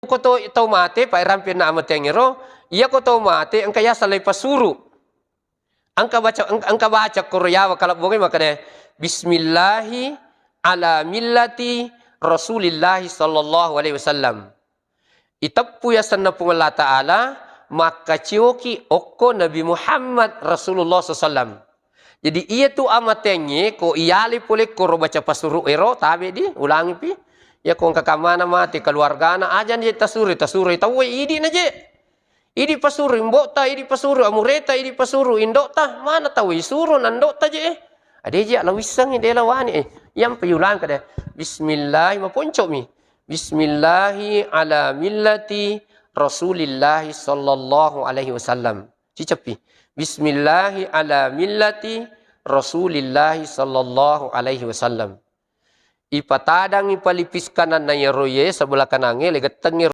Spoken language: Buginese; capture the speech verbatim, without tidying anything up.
ko to, tau mate, pa rampe na amateangngero, iya ko tau mate engka yaseng lai pasuru. Engka baca, engka, engka baca koro yawa kalabbonge makkeda, "Bismillahi ala millati Rasulillahi sallallahu alaihi wasallam." Iteppu yasenna Puang Allah Ta'ala, makkacioki okko Nabi Muhammad Rasulullah sallallahu alaihi wasallam. Jadi, iya tu amateangnge ko iyale pole koro baca pasuru ero, tabe di, ulangi pi. Ya ko engka kamana mate keluargana, aja je tasuru, tasuru tauwe idi na je. Idi pasuru imbota, idi pasuru amureta, idi pasuru indota, mana tau isuru nandota je. Ade je la wissengi de la wani, eh. Yang payulang kada. Bismillah, maponcomi. Bismillahi ala millati Rasulillahi sallallahu alaihi wasallam. Cicapi. Bismillahi ala millati Rasulillahi sallallahu alaihi wasallam. Ipatadangi palipis kananna yero ye sebelah kanange, legettengnge